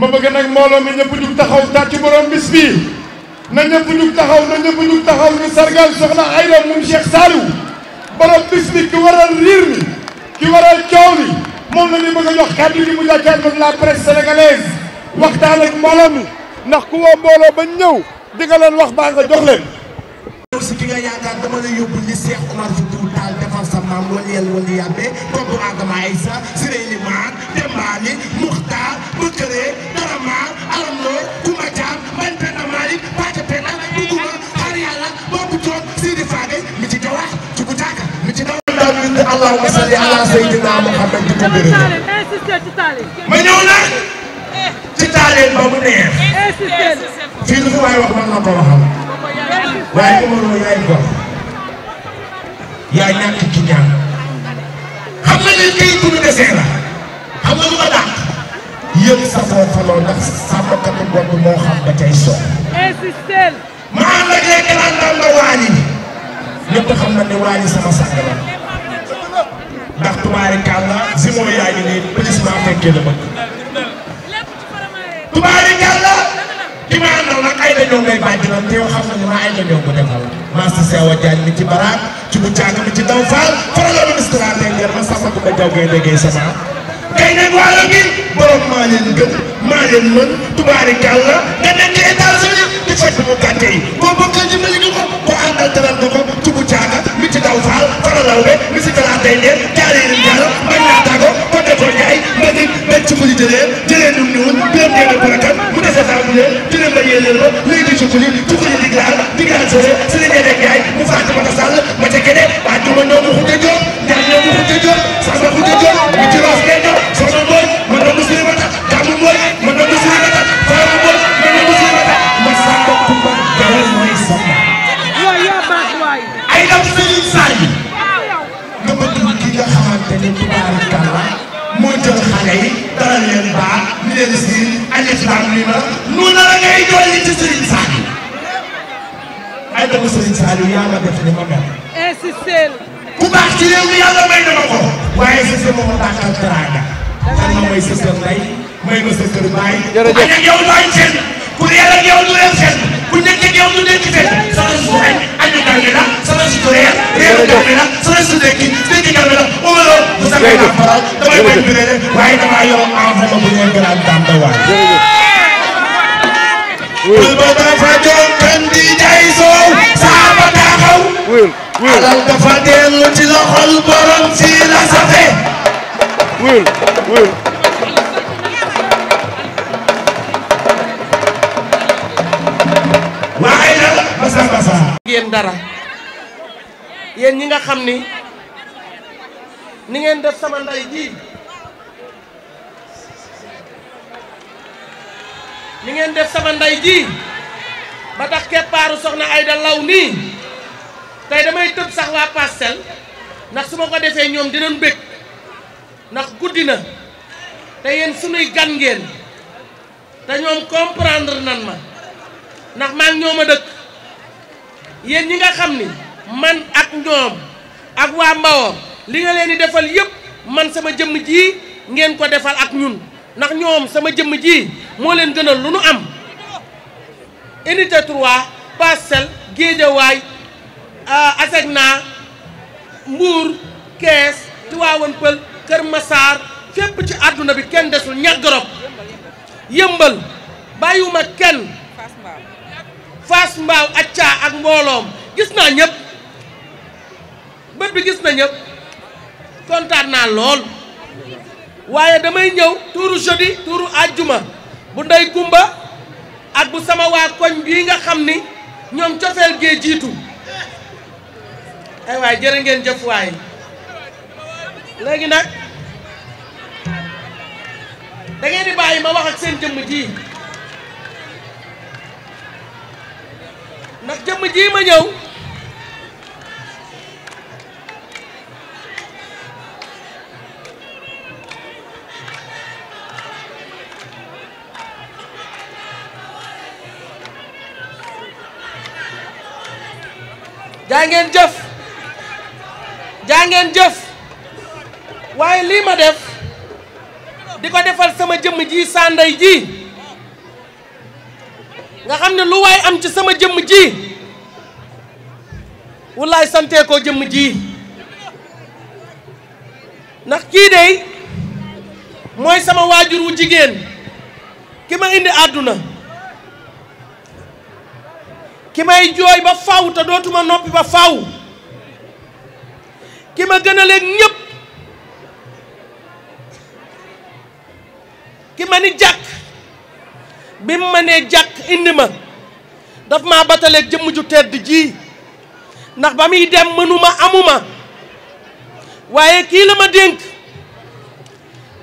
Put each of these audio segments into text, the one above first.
ma bëgg nag mbooloo mi ñëpp jug taxaw tàcc borom bis bi na ñëpp jug taxaw na ñëpp jug taxaw ñu sargal soxna Aïda moom Cheikh Saliou borom bis bi ki waral riir mi ki waral coow li moom la ñu bëgg a jox kàddu gi mu jàkkaarloog la presse sénégalaise waxtaan ak mbooloo mi ndax ku woo mbooloo ba ñëw di nga leen wax baa nga jox leen. si ki nga yaakaar dama la yóbbu li Cheikh Omar Foutiyou Tall defal sa maam waliyel wali yàbbe kooku Adama Aïssa Sireyni Maar Dembaali Muxtaar Bëkkëree Darama Alam Noor Kuma Caam Man Penda Malik Paate Penda Buguma Xar Yàlla Boobu Toog Sidi Faage mi ci jawax ci bu taaka mi ci daw daal bind allahumma salli ala sayyidina Muhammad di ko béré ma ñëw nag ci taaleen ba mu neex fii lu fi waay wax man la ko waxal waaye Omaro yaay gor yaay ñàkk ki ñaan xam nga ne kii ku ñu desee la xam nga lu ma dàq yëg sa foofaloo ndax sàmmkatu bopp moo xam ba tey soo ma ànd ak les grands dames de Waly ñëpp xam na ne Waly sama sàgg la ndax tubaarikàlla si moo yaa ngi nii police maa fekkee la bëgg tubaarikàlla ki ma àndal nag ay dañoo ngay bàjj lan te yow xam na ne maa ay dañoo ko defal Master Sewa Diagne mi ci baraak ci bu caag mi ci daw faal faral la ministre de ma sama ko ba jaw ngay déggee sama kay nag wàllu gi borom maa leen gën maa leen mën tubaarikàlla nga nekk États-Unis di faj bu mu gàtte yi boo bokkal ji mali ko ko àndal teral nga ko ci bu caag mi ci daw faal faral la we mi si talaat day leen jaaree jàll bañ naa tàggo ko defoo ñaay ma ngi benn ci muli jëlee num ñuul biir ngeen barakat mu dese saa bu leen jëlee ma yéeleel ba léegi cukkuli diglaal sëriñ Ndeye Ndiaye mu Fatima Sall ma ca kene waa juma ñoo mu xute jox ñaar ñoo mu xute jox sama xute jox mu ci roos ngay jox soxna Mboy ma nangu Sëriñ Gàmmu Mboy ma nangu Sëriñ Faama Mboy ma nangu Sëriñ ma sàmba kumba gawal mooy sama ay dam Sëriñ Sall nga bëgg ki nga xamante ne tubaarikàlla moo jël xale yi dara leen baax ni leen si alif lam ni ma nu na la ngay dolli ci Sëriñ Sall ay dama Sëriñ Saliou yaa ma def ni ma mel. insisté. ku baax ci réew mi yàlla may na ma ko. waaye si moom a baaxal teraanga. kan ma may sa kër ndey may ma sa kër baay. jërëjëf añ ak yow du añ fenn ku réer ak yow du réer fenn ku nekk ak yow du nekk fenn. sama su añ añu gàngi la sama su réer réeru gàngi la sama su dekki gàngi la Omaro bu sa kër laa faral damay bañ bi rek waaye damaa yor enveloppe bu ngeen gën a daan da waay. wul ba dafa jox kan di jaay soow saaba taxaw alal dafa dellu ci loxol borom si la safe wul waaye nag basa ngeen dara yéen ñi nga xam ni ngeen def sama nday ji ni ngeen def sama nday ji ba tax keppaaru soxna Aïda law nii tey damay tëb sax waa Parcelles ndax su ma ko defee ñoom dinañ bëgg ndax guddi na te yéen sunuy gan ngeen te ñoom comprendre nan ma ndax maa ngi ñoom a dëkk yéen ñi nga xam ni man ak ñoom ak waa Mbawor li nga leen di defal yëpp man sama jëmm ji ngeen ko defal ak ñun ndax ñoom sama jëmm ji moo leen gënal lu nu am unité 3 Parcelles Guédiawaye Asegna Mbour Kees Tivaouane Peulh Kër Massar fépp ci àdduna bi kenn desul ñàggorob yëmbal bàyyiwuma kenn Fass Mbaaw acca ak mbooloom gis naa ñëpp bët bi gis na ñëpp kontaan naa lool waaye damay ñëw tuuru jeudi tuuru àjjuma bu ndey Kumba ak bu sama waa koñ bii nga xam ni ñoom cofeel gee jiitu ay waay jërë ngeen jëf waay léegi nag da ngeen di bàyyi ma wax ak seen jëmm ji ndax jëmm ji ma ñëw jaa ngeen jëf waaye lii ma def di ko defal sama jëmm ji sanday ji nga xam ne lu waay am ci sama jëmm ji wallaay santee ko jëmm ji ndax kii dey mooy sama waajur wu jigéen ki ma indi àdduna ki may jooy ba faw te dootuma noppi ba faw ki ma gën a leeg ñépp ki ma ni jàkk bi mu ma nee jàkk indi ma daf maa bataleeg jëmm ju tedd ji ndax ba muy dem mënuma amuma waaye kii la ma dénk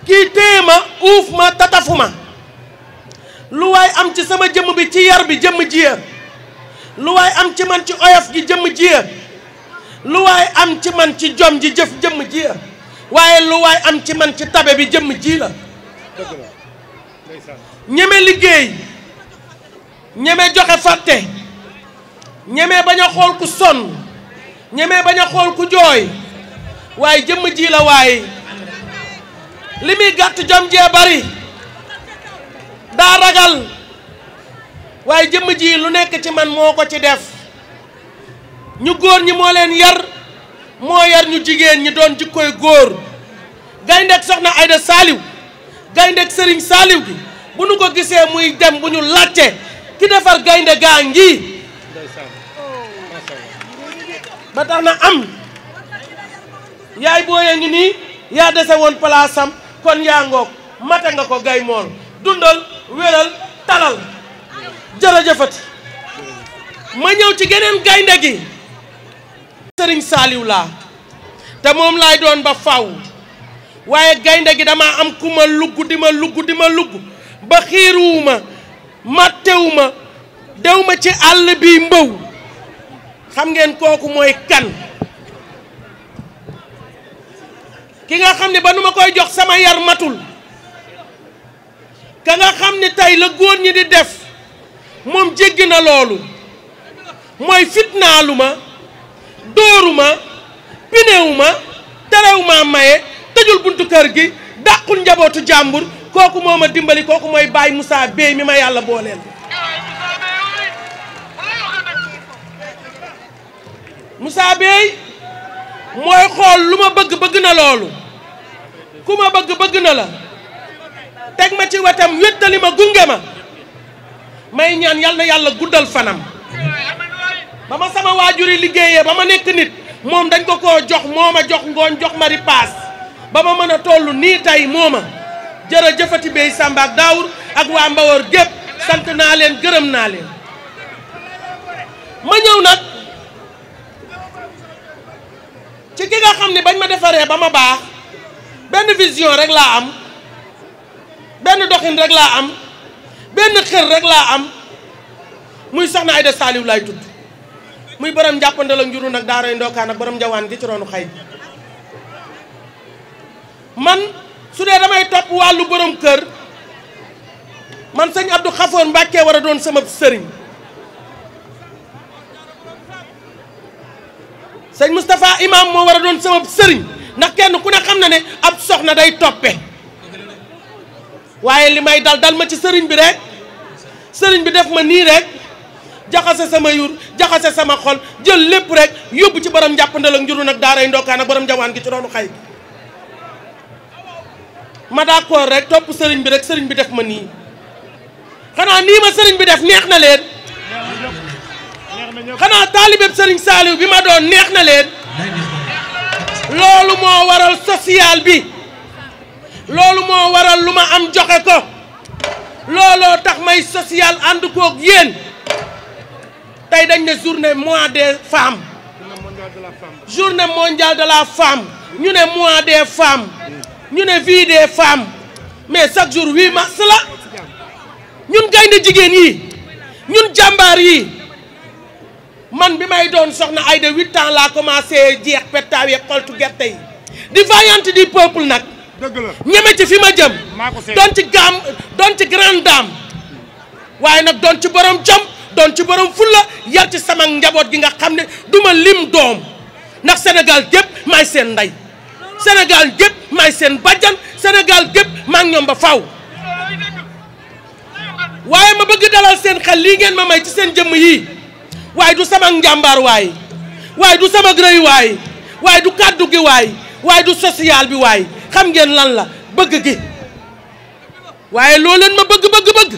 kii téye ma uuf ma tatafu ma lu waay am ci sama jëmm bi ci yar bi jëmm jiya lu waay am ci man ci oyof gi jëmm jiya lu waay am ci man ci jom ji jëf jëmm jiya waaye lu waay am ci man ci tabe bi jëmm ji la ñeme liggéey ñeme joxe fàtte ñeme bañ a xool ku sonn ñeme bañ a xool ku jooy waaye jëmm ji la waaye li muy gàtt jom jee bari daa ragal waaye jëmm ji lu nekk ci man moo ko ci def ñu góor ñi moo leen yar moo yar ñu jigéen ñi doon jikkoy góor gayndeek soxna Aïda Saliou gayndeek Serigne Saliou gi bu nu ko gisee muy dem bu ñu laajte ki defar gaynde gaa ngi ba tax na am yaay booya ngi nii yaa dese woon palaasam kon yaa ngoog mate nga ko gay mool dundal wéral talal jërëjëfati ma ñëw ci geneen gaynde gi Serigne Saliou laa te moom laay doon ba faw waaye gaynde gi dama am ku ma lugg di ma lugg ba xiiruwuma mattewuma dewma ci àll bi mbaw xam ngeen kooku mooy kan ki nga xam ne ba nu ma koy jox sama yar matul ka nga xam ne tey la góor ñi di def moom jéggi na loolu mooy fitnaalu ma dóoru ma pinewu ma terew ma maye tëjul buntu kër gi dàqul njabootu jàmbur kooku moo ma dimbali kooku mooy Baye Moussa Bey mi ma yàlla booleel Moussa Bey mooy xool lu ma bëgg na loolu ku ma bëgg na la teg ma ci wetam wéttali ma gunge ma may ñaan yal na yàlla guddal fanam ba ma sama waajur yi liggéeyee ba ma nekk nit moom dañ ko koo jox moo ma jox ngooñ jox ma ripaas ba ma mën a toll nii tey moo ma jërëjëfati Bey Samba ak Daawur ak waa Mbawar gépp sant naa leen gërëm naa leen ma ñëw nag ci ki nga xam ne bañ ma defaree ba ma baax benn vision rek laa am benn doxin rek laa am benn xër rek laa am muy soxna Aïda Saliou laay tudd muy borom njàppandal ak njuru nag daaray ndokaan ak borom njawaan gi ci roonu xay man su dee damay topp wàllu borom kër man sëñ Abdou Khafour Mbacke war a doon sama sëriñ sëñ Moustapha Imam moo war a doon sama sëriñ ndax kenn ku ne xam na ne ab soxna day toppe waaye li may dal ma ci sëriñ bi rek sëriñ bi def ma nii rek jaxase sama yur jaxase sama xol jël lépp rek yóbbu ci borom njàppandal ak njuru nag daaray ndokaan ak borom njawaan gi ci roonu xay ma d'accord rek topp sëriñ bi rek sëriñ bi def ma nii xanaa nii ma sëriñ bi def neex na leen xanaa taalibeb sëriñ Saliou bi ma doon neex na leen loolu moo waral social bi loolu moo waral lu ma am joxe ko looloo tax may social ànd koog yéen tey dañ ne journée mois des femmes journée mondiale de la femme ñu ne mois des femmes ñu ne vie des femmes mais chaque jour 8 mars la ñun gaynde jigéen yi ñun jàmbaar yi man bi may doon soxna Aïda 8 ans laa commencé jeex pettaaw yeeg xoltu gerte yi di vaillante du peuple nag ñeme ci fi ma jëm doon ci grande dame waaye nag doon ci borom jom doon ci borom fulla yar ci sama njaboot gi nga xam ne duma lim doom ndax Sénégal gépp maay seen ndey Sénégal gépp maay seen bàjjan Sénégal gépp maa ngi ñoom ba faaw waaye ma bëgg dalal seen xel lii ngeen ma may ci seen jëmm yii waaye du sama njàmbaar waaye du sama grëy waaye du kàddu gi waaye du social bi xam ngeen lan la bëgg gi waaye loo leen ma bëgg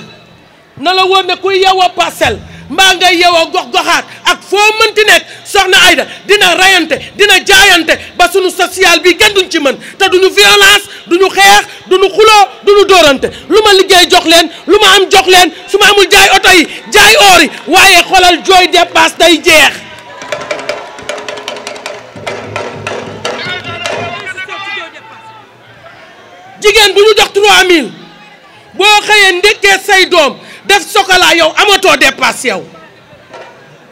na la woon ne kuy yeewoo Parcelles mbaa ngay yeewoo gox-goxaat ak foo mënti nekk soxna Aida dina rayante dina jaayante ba sunu social bi kenn duñ ci mën te duñu violence duñu xeex duñu xuloo duñu dóorante lu ma liggéey jox leen lu ma am jox leen su ma amul jaay oto yi jaay oor yi waaye xoolal jooy dépasse day jeex. jigéen bu ñu jox 3000 boo xëyee ndekkee say doom def sokola yow amatoo dépasse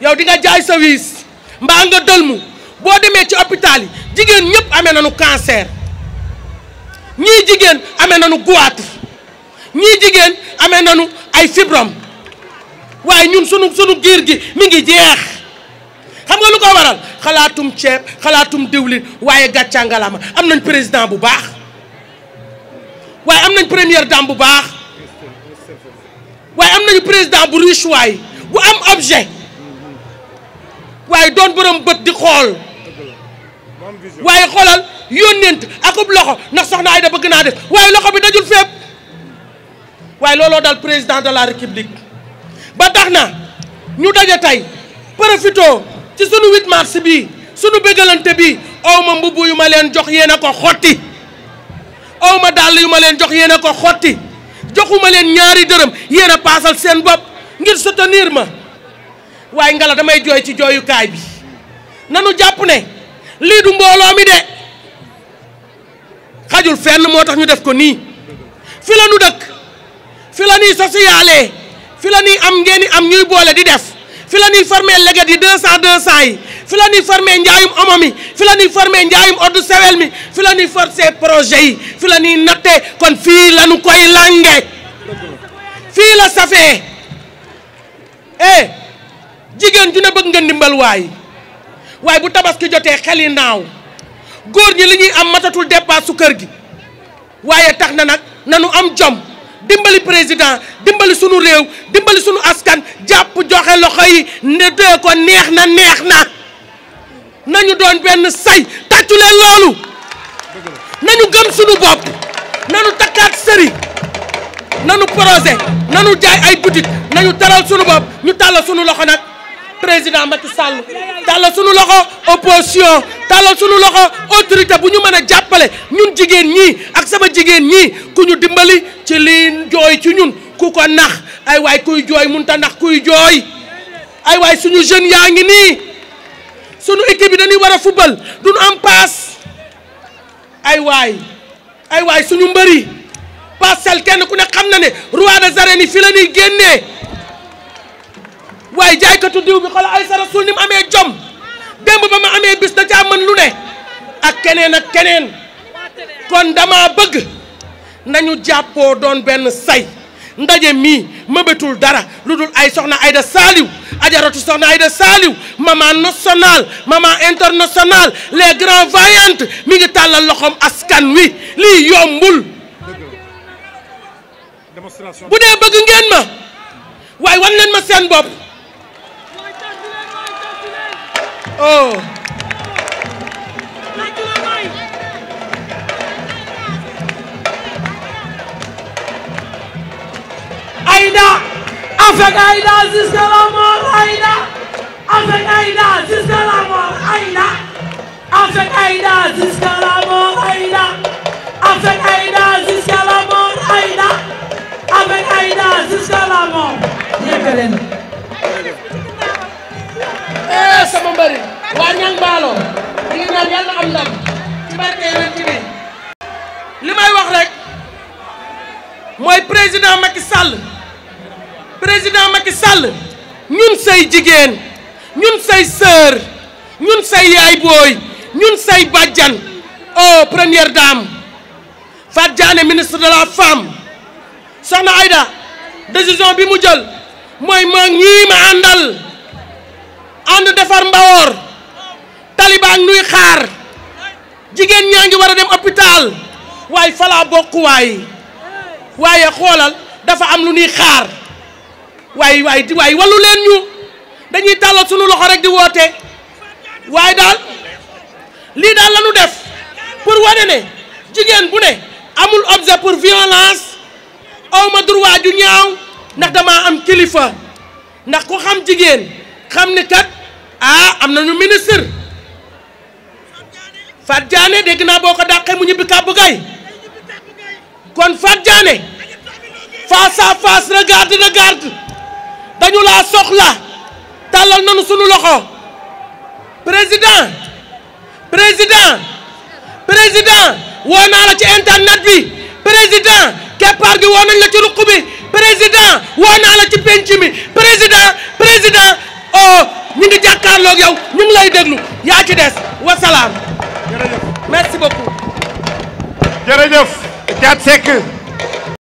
yow di nga jaay sa wiis mbaa nga dëlmu boo demee ci hôpital yi jigéen ñëpp amee nañu cancer ñii jigéen amee nañu goitre ñii jigéen amee nañu ay fibrome waaye ñun sunu giir gi mi ngi jeex xam nga lu ko waral xalaatum ceeb xalaatum diwlin waaye gàccangalama am nañ président bu baax waaye am nañ première dame bu baax waaye am nañu président bu riche waay bu am objet waaye doon borom bët di xool waaye xoolal yónneent akub loxo ndax soxna Aida bëgg naa def waaye loxo bi dajul fépp waaye looloo dal président de la république ba tax na ñu daje tey profito ci sunu 8 mars bii sunu bégalante bii aw ma mbubb yu ma leen jox yéen a ko xotti aw ma dàll yu ma leen jox yéen a ko xotti joxuma leen ñaari dërëm yéen a paasal seen bopp ngir soutenir ma waaye ngala damay jooy ci jooyukaay bi nanu jàpp ne lii du mbooloo mi de xajul fenn moo tax ñu def ko nii fi la nu dëkk fi la ñuy socialee fi la ñuy am ngeen i am ñuy boole di def fi la ñuy formé légat yi 200 yi fi la ñuy formé njaayum omo mi fi la ñuy formé njaayum eau de Javel mi fi la ñuy forcé projet yi fi la ñuy nattee kon fii la ñu koy lange fii la safee jigéen ju ne bëgg nga ndimbal waaye bu tabaski jotee xel yi naaw góor ñi li ñuy am matatul dépasse su kër gi waaye tax na nag nanu am jom dimbali président dimbali sunu réew dimbali sunu askan jàpp joxe loxo yi ne dee ko neex na nañu doon benn say tàccu leen loolu nañu gëm sunu bopp nanu takkaat sëri nanu projet nanu jaay ay boutique nañu taral sunu bopp ñu tàllal sunu loxo nag président Macky Sall tàllal sunu loxo opposition tàllal sunu loxo autorité bu ñu mën a jàppale ñun jigéen ñii ak sama jigéen ñii ku ñu dimbali ci lii jooy ci ñun ku ko nax ay waay kuy jooy mun ta nax kuy jooy ay waay suñu jeunes yaa ngi nii sunu équipe bi dañuy war a football duñu am paas ay waay suñu mbëri Parcelles kenn ku ne xam na ne roi des arènes yi fi la ñuy génnee waaye jaaykatu diw bi xoolal ay sara sul ni mu amee jom démb ba ma amee bis da caa mën lu ne ak keneen kon dama bëgg nañu jàppoo doon benn say ndaje mii mëbatul dara lu dul ay soxna Aida Saliou ajaratu soxna Aida Saliou maman nationale maman internationale les grands vaillantes mi ngi tàllal loxoom askan wi lii yombul bu dee bëgg ngeen ma waaye wan leen ma seen bopp Aida, avec Aida jusqu'à la mort, Aida, avec Aida jusqu'à la mort, Aida, avec Aida jusqu'à la mort, Aida, avec Aida jusqu'à la mort, Aida, avec Aida jusqu'à la mort. Yëkkaleen. sama mbëri waa ñang baalo di ngi ñaan yàlla am ndam ci barke yonent bi li may wax rek mooy président Macky Sall ñun say jigéen ñun say sœur ñun say yaay booy ñun say bàjjan première dame Fatou Diané ministre de la femme soxna Aida décision bi mu jël mooy moo ñii ma ànd defar Mbawoor talibaan nuy xaar jigéen ñaa ngi war a dem hôpital waaye falaa bokk waaye xoolal dafa am lu ñuy xaar waay wallu leen ñu dañuy tàllal sunu loxo rek di woote waaye daal lii daal la ñu def pour wane ne jigéen bu ne amul objet pour violence awma droit ju ñaaw ndax damaa am kilifa ndax ku xam jigéen xam ni kat am nañu ministre Fat Diané dégg naa boo ko dàqee mu ñibbi kàbbu gay kon Fat Diané face à face regarde dañu laa soxla tàllal nañu sunu loxo président woo naa la ci internet bi président keppaar gi woo nañ la ci ruq bi président woo naa la ci penc mi président ñu ngi jàkkaarloog yow ñu ngi lay déglu yaa ci des wasalaam. jërëjëf merci beaucoup. jërëjëf Thiat Seck.